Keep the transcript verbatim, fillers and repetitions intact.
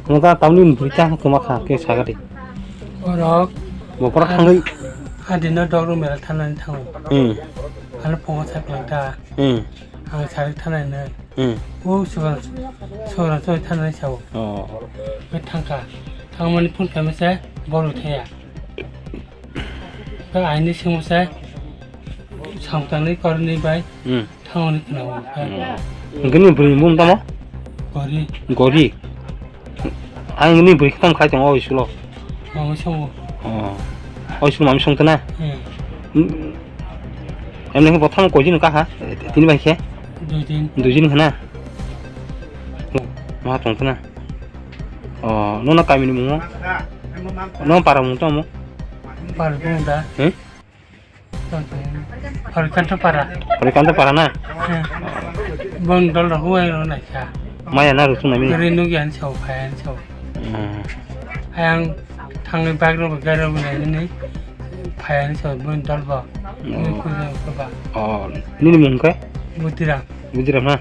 Mo ta tamni bwrwi ta kwma kha khe sagadi. Borok. Bo pora thangwi. Adino dogro mela thanani thango. Hmm. Ano pongo saklang ta. Hmm. Ang sarik thanai nai. Hmm. O sugar, sugar soi thanai sao. Oh. Be thangka. Thangmani phone kami se bolu thaya. Be aini simo se samtang ni korni bai. Hmm. Thangmani khna o. Hmm. Gini bri mum tamo? Gori. Gori. Ang ni bwrwi khe tamo khai tongo o school o. Mama songo. Oh. O school mama songtona? Hmm. Em nang botham koi din ka ha? Tini bai khe? Dui din. Dui din khana? Ma tongtona? Oh, no na kami ni mungo? No para mung tamo? Para mung da. Hmm? Horikanto para. Horikanto para na? Hmm. Bong dol rok huai ro na kha. Maya na rutung na mini. Gari nugi an sao, phai an sao. Hmm. Ayang thangni bike rok gari rok nai nini phai an sao bong dol bo. Hmm. Nini kuja ko ba. Oh, nini mung khe? Budiram. Budiram na?